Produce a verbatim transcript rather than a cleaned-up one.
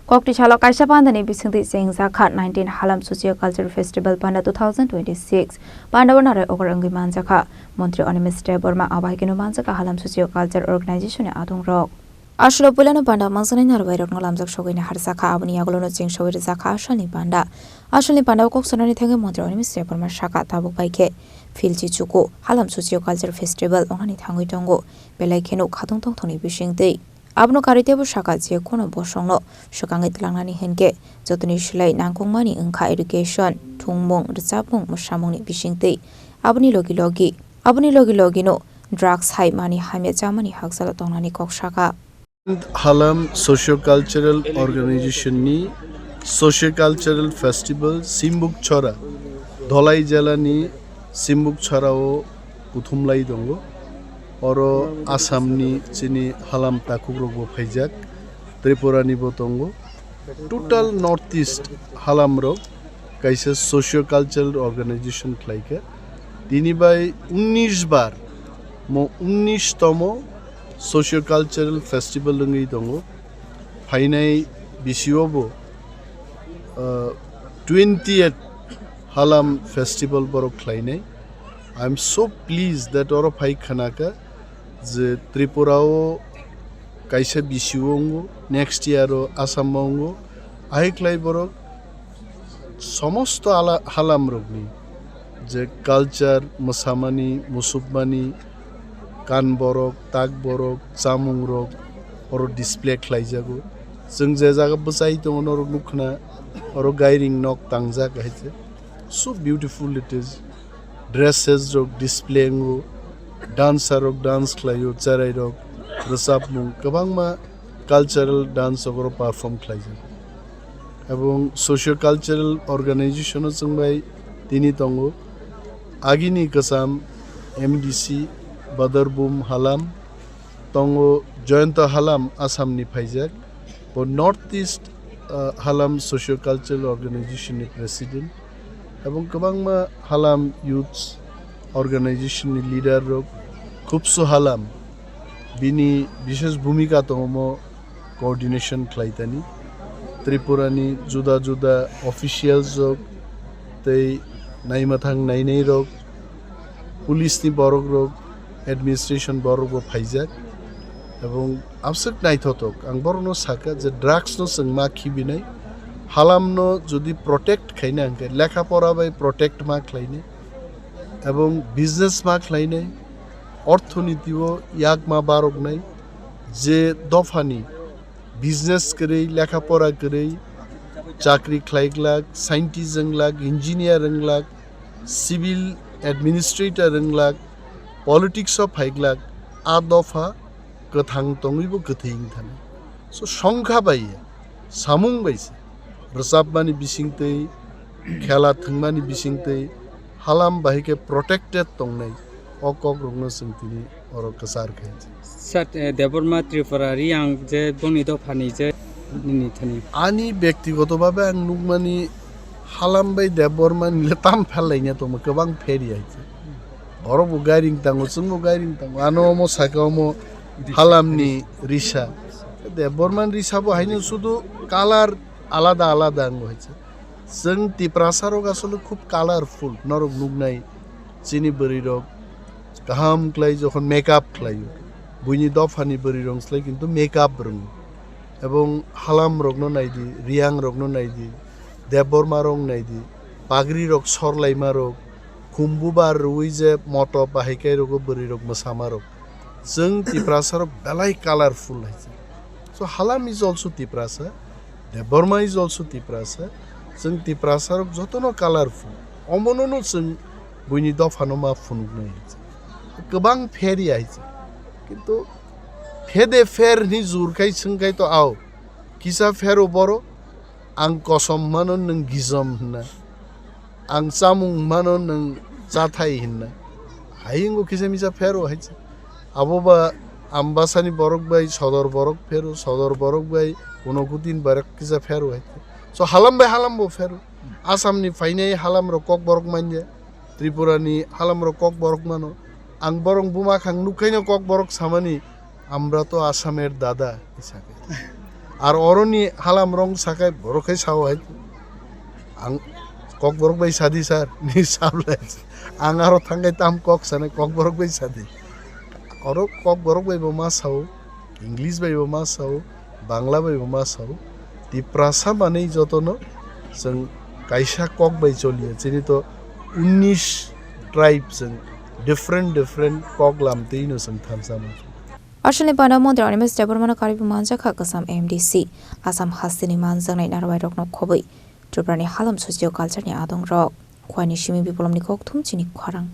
Kokti salo kaisa pandani bisingtwi chengjakha nineteen Halam Socio Cultural Festival Panda two thousand twenty-six. Pandao narai ogar wngwi manjakha. Montri Animesh Debbarma abo hai kheno manjakha Halam Socio Culture Organization ni adongrok. Aswk puilano panda mangsanai narwai rokno lamjak sogwini harjakha, aboni yagulono cheng sogwi rwjakha asalni panda. Asalni pandao kok sanani thangwi Montri Animesh Debbarma sakha, tabuk bai khe Philchi Chuku Halam Socio Culture Festival wngnani thangwi tongo, belai kheno khatung tongthokni bisingtwi. Abono karwi teibo sakha je kono bosongno swkangwi twlangnani hinkhe jotoni slai nangkukmani wngkha education, thwngmung, rwchapmung, mwsamungni bisingtwi. Aboni logi logi, aboni logi logino drugs hai mani hamya chamani hakchalo tongnani kok sakha. Halam Socio-Cultural Organization ni Socio-Cultural Festival Simbukchora, Dholai jela ni Simbukchora o kuthumlai tongo. Oro Assam ni chini halam takhuk rok bo phaijak, Tripura ni bo tongo. Total North East halam rok kaisa socio cultural organization khlaikha. Tini bai unnish bar, mo unnish tomo socio cultural festival wngwi tongo. Phainai bisio bo, uh, twentieth Halam festival borok khlainai. I am so pleased that oro phai khanaka je Tripura o kaisa bisio wngo, next year o Assam o wngo. Ahai khlai borok somosto ala-, halam rokni je culture, mwsamani, musukmani, kan borok, tak borok, chamung rok oro display khlaijago. Chwng je jaga bwchai tongo norok nukkhna, oro gairing nok tangjak hai se. So beautiful it is. Dresses rok display wngo, dancer rok dance khlaio, cherai rok rwchapmung kwbangma cultural dance rok oro perform khlaijak. Ebong socio cultural organization o chwng bai tini tongo. Agini kwcham M D C Badarbum Halam, tongo Jayanta Halam, Assam ni phaijak. Bo North East, uh, Halam Socio Cultural Organization ni president. Ebong kwbangma Halam Youth Organization ni leader rok, Khubsu Halam, bini bishesh bhumika tongo mo coordination khlaitani. Tripura ni juda juda officials rok tei naimathang nainai rok, police ni borok rok, administration borok bo phaijak. Ebong abswk naithothok, ang borokno sakha je drugs no chwng ma khibinai, halam no jodi protect khaina hwnkhe lekha pora bai protect ma khlainai, ebong business ma khlainai, orthoniti o yak ma baroknai, je dophani business kwrwi, lekha pora kwrwi, chakri khlai glak, scientist wng glak, engineer wng glak, civil administrator wng glak, politics o phai glak, a dopha kwthang tongwi bo kwthwi wng thani. So, songkha bai ya, samung bai se, rwchapmani bisingtwi, khela thwngmani bisingtwi, halam bahai khe protected tongnai, o kokrokno chwng tini oro kwchar khe. Sir, eh, Debbarma Tripura Riyang je boni dophani je nini thani. Ani bektigoto bhabe ang nukmani halam bai Debbarma ni le tam phelaina tongma kwbang pheri hai se. Oro bo gairing tango, chwng bo gairing tango. Ano omo saka omo halam ni risa. Debbarma ni risa bo haino sudu color alada alada ango hai se. Chwng Tiprasa rok asole khub colorful, norok nuknai chini bwrwi rok kaham khlai jokhon makeup khlaio, buini dophani bwrwi rok slai kintu makeup rwngo. Ebong halam rokno naidi, Riyang rokno naidi, Debbarma rok naidi, pagri rok sorlaima rok, khumbu bar rwui je moto bahai kai rogo bwrwi rok mwsama rok. Chwng Tiprasa rok belai colorful hai se. So halam is also Tiprasa. Debbarma is also Tiprasa. Chwng Tiprasa rok jotono colorful. Omonono chwng buini dophano ma phunuknai hai se. Kwbang pher ya hai se. Kintu phede pher hwnwi jur khai swng khai to ao. Kisa phero boro, ang kosom mano nwng gijom hwnna. Ang chamung mano nwng chathai hwnna. Hayungo kisa misa phero hai se. Abo ba Ambasani borok bai sodor borok phero, sodor borok bai Unokoti ni borok kisa phero hai. So halam bai halam bo phero. Assam ni phainai halam rok kok borok manya, Tripura ni halam rok kok borok mano. Ang borok buma khang nukhaino kok borok samani, "Amra to Assamer dada," hisa khe. Ar oroni halam rong sakai borok khai sao hai. Ang Kokborok bai sadi sir, ni sablai. Ang aro thangkai tam kok sanai Kokborok bai sadi. Oro Kokborok bai bo ma sao, English bai bo ma sao, Bangla bai bo ma sao. Tiprasa manwi jotono chwng kaisa kok bai choliya. Chini to unnish tribe chwng different different kok lam twi no chwng thansa mano. Aswkni panda Montri Animesh Debbarmano karwi manjakha Kasam M D C, Assam hasteni manjaknai narwai rokno khobwi Tripurani halam socio culture ni adong rok. Khwani simi Biplobni kokthum chini khorang.